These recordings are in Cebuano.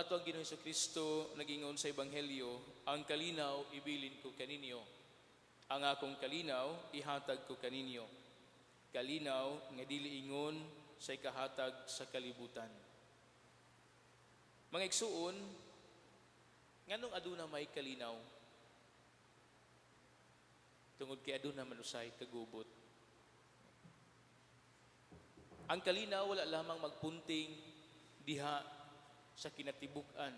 Ang atoang Ginoong Kristo nagingon sa Ebanghelyo, "Ang kalinaw ibilin ko kaninyo. Ang akong kalinaw ihatag ko kaninyo. Kalinaw nga dili ingon sa ikahatag sa kalibutan." Mga igsuon, nganong aduna may kalinaw? Tungod kay aduna man usay kagubot. Ang kalinaw wala lamang magpunting diha sa kinatibuk-an.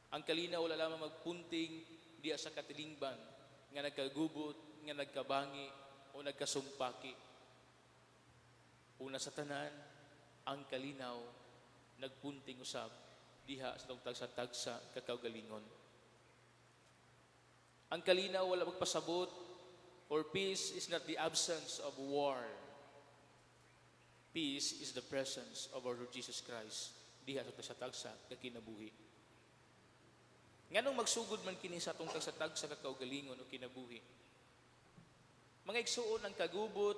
Ang kalinaw wala lamang magpunting diha sa katilingban nga nagkagubot, nga nagkabangi o nagkasumpaki. Una sa tanan, ang kalinaw nagpunting usab diha sa atong tagsa-tagsa kakaugalingon. Ang kalinaw wala magpasabot or peace is not the absence of war. Peace is the presence of our Lord Jesus Christ diha sa tagsa-tagsa kakinabuhi. Nganong magsugod man kini sa atong tagsa-tagsa kakaugalingon o kinabuhi? Mga igsuon, ang kagubot,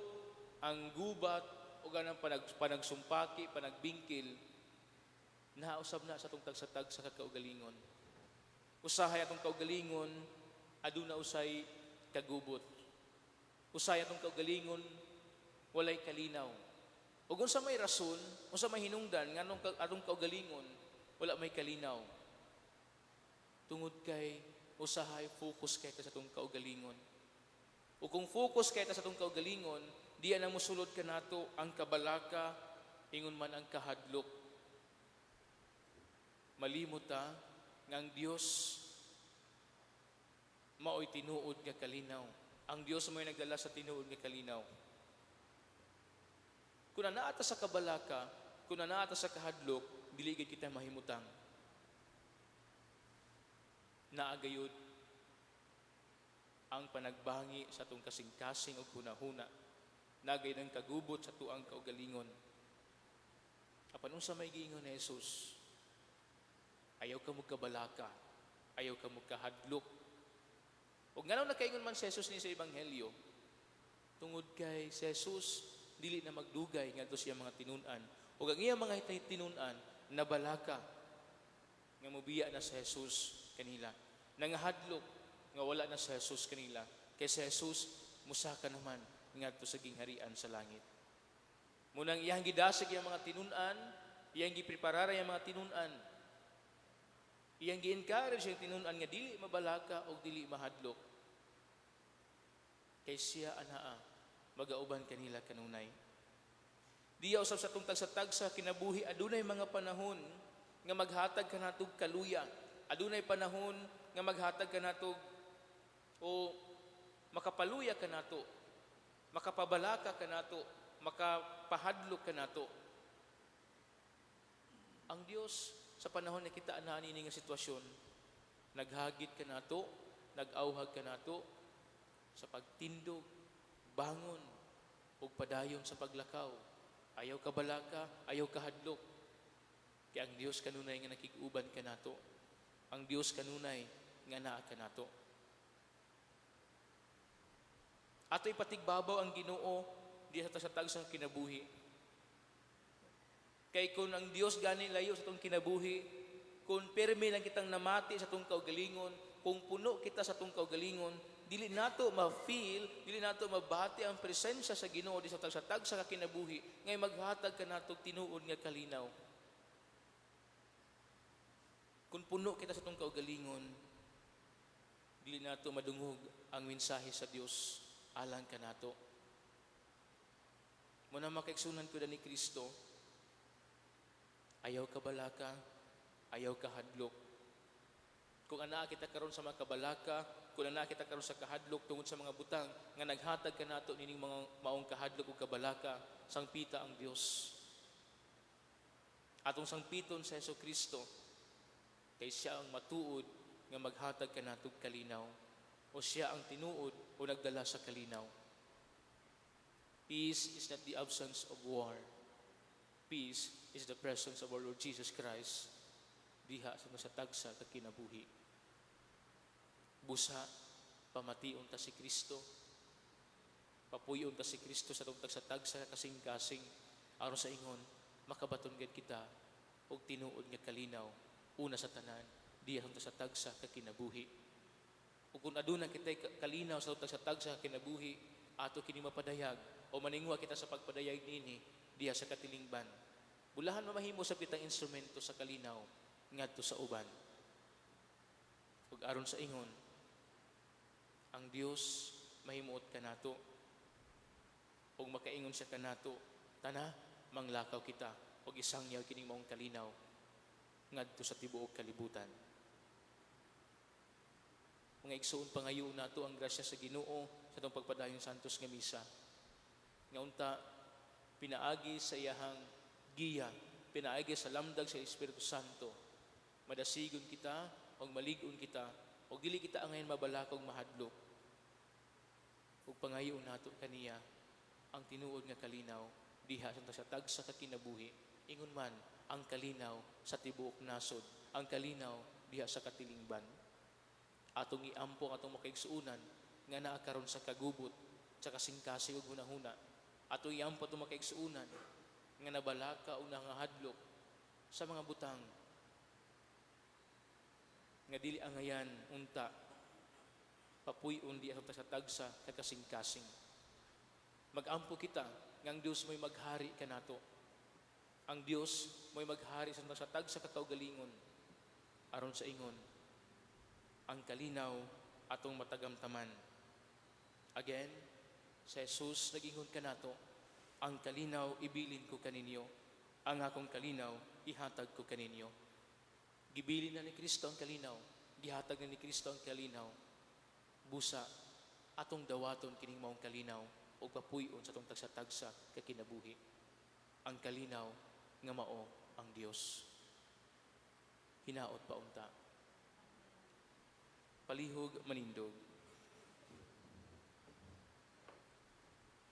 ang gubat, o ganang panagsumpaki, panagbingkil, nausab na sa atong tagsa-tagsa kakaugalingon. Usahay atong kaugalingon, aduna usay kagubot. Usahay atong kaugalingon, walay kalinaw. Ug unsa may rason, unsa may hinungdan nganong atong kaugalingon wala may kalinaw? Tungod kay usahay focus kay ta sa atong kaugalingon. Ug kung focus kay ta sa atong kaugalingon, diya na mosulod kanato ang kabalaka, ingon man ang kahadlok. Malimot ta nga ang Dios mao'y tinuod nga kalinaw. Ang Dios mao'y nagdala sa tinuod nga kalinaw. Kung naa ta sa kabalaka, kung naa ta sa kahadlok, dili gid kita mahimutang. Naa gayud ang panagbangi sa atong kasing-kasing ug hunahuna. Naa gayud ang kagubot sa atuang kaugalingon. Apan unsa may giingon ni Jesus? "Ayaw ka mo kabalaka, ayaw ka mo kahadlok." Ug nganong nakaingon man si Jesus ni sa Ebanghelyo? Tungod kay si Jesus dili na magdugay ngadto sa iyang mga tinun-an. Ug ang iyang mga tinun-an nabalaka nga mobiya na si Jesus kanila. Nangahadlok nga wala na si Jesus kanila. Kay si Jesus musaka naman ngadto sa gingharian sa langit. Munang iyang gidasig iyang mga tinun-an, iyang gipreparar ang mga tinun-an. Iyang gi-encourage ang tinun-an nga dili mabalaka o dili mahadlok. Kay siya anaa magauban kanila kanunay. Diya usab sa atong tagsa-tagsa kinabuhi adunay mga panahon nga maghatag kanatog kaluya. Adunay panahon nga maghatag kanatog o makapaluya kanato, makapabalaka kanato, makapahadlok kanato. Ang Dios sa panahon na kita anaa ini nga sitwasyon, naghagit kanato, nag-awhag kanato sa pagtindog, bangon, ug padayon sa paglakaw. Ayaw ka balaka, ayaw ka hadlok. Kay ang Dios kanunay nga nakig-uban kanato. Ang Dios kanunay nga naa kanato. Ato ipatigbabaw ang Ginoo diha sa tagsang kinabuhi. Kay kung ang Dios gani layo sa atong kinabuhi, kung permi lang kitang namati sa atong kaugalingon, kung puno kita sa atong kaugalingon, dili nato ma-feel, dili nato mabati ang presensya sa Ginoo di sa tagsa-tagsa ka kinabuhi, ngay maghatag kanato tinuod nga kalinaw. Kung puno kita sa atong kaugalingon, dili nato madungog ang mensahe sa Dios alang kanato. Muna, makaigsunan ko ni Kristo, ayaw ka balaka, ayaw ka hadlok. Kung anaa kita karon sa mga kabalaka, kung anaa kita karon sa kahadlok tungod sa mga butang nga naghatag kanato nining mga maong kahadlok ug kabalaka, sangpita ang Dios. Atong sangpiton sa Hesus Kristo kay siya ang matuod nga maghatag kanatog kalinaw o siya ang tinuod o nagdala sa kalinaw. Peace is not the absence of war. Peace is the presence of our Lord Jesus Christ diha sa sa tagsa ka kinabuhi. Busa, pamation ta si Kristo. Papuyon ta si Kristo sa atong tagsa-tagsa kasing-kasing aron sa ingon makabaton gid kita Og tinuod nga kalinaw una sa tanan diha sa tagsa ka kinabuhi. Ug kung aduna kitay kalinaw sa tagsa ka kinabuhi, ato kini mapadayag o maningwa kita sa pagpadayag niini diha sa katilingban. Bulahan mamahimo sa kitang instrumento sa kalinaw ngadto sa uban. Ug aron sa ingon, ang Dios mahimuot kanato ug makaingon siya kanato, "Tana, manglakaw kita ug isangyaw kining maong kalinaw ngadto sa tibuok kalibutan." Mga igsoon, pangayo nato ang grasya sa Ginoo sa atong pagpadayon sa Santos nga Misa. Nga unta pinaagi sa iyahang giya, pinaagi sa lamdag sa Espiritu Santo, madasigon kita ug malig-on kita ug dili kita angayan mabalaka ug mahadlok. Ug pangayo nato kaniya ang tinuod nga kalinaw diha sa tagsa ka kinabuhi. Ingon man ang kalinaw sa tibuok nasod, ang kalinaw diha sa katilingban. Atong iampo ang atong makaigsuonan nga naa karon sa kagubot sa kasing-kasing ug hunahuna. Atong iampo atong makaigsuonan nga nabalaka o nangahadlok sa mga butang nga dili angayan unta papuy-on di sa tagsa ka kasing-kasing. Magampo kita nga ang Dios mo'y maghari kanato. Ang Dios mo'y maghari sa tagsa ka kaugalingon aron sa ingon ang kalinaw atong matagamtaman. Again, sa Jesus nagingon kanato, "Ang kalinaw ibilin ko kaninyo, ang akong kalinaw ihatag ko kaninyo." Gibilin na ni Kristo ang kalinaw, gihatag na ni Kristo ang kalinaw. Busa, atong dawaton kining maong kalinaw ug papuy-on sa atong tagsa-tagsa ka kinabuhi. Ang kalinaw nga mao ang Dios. Hinaot pa unta. Palihog manindog.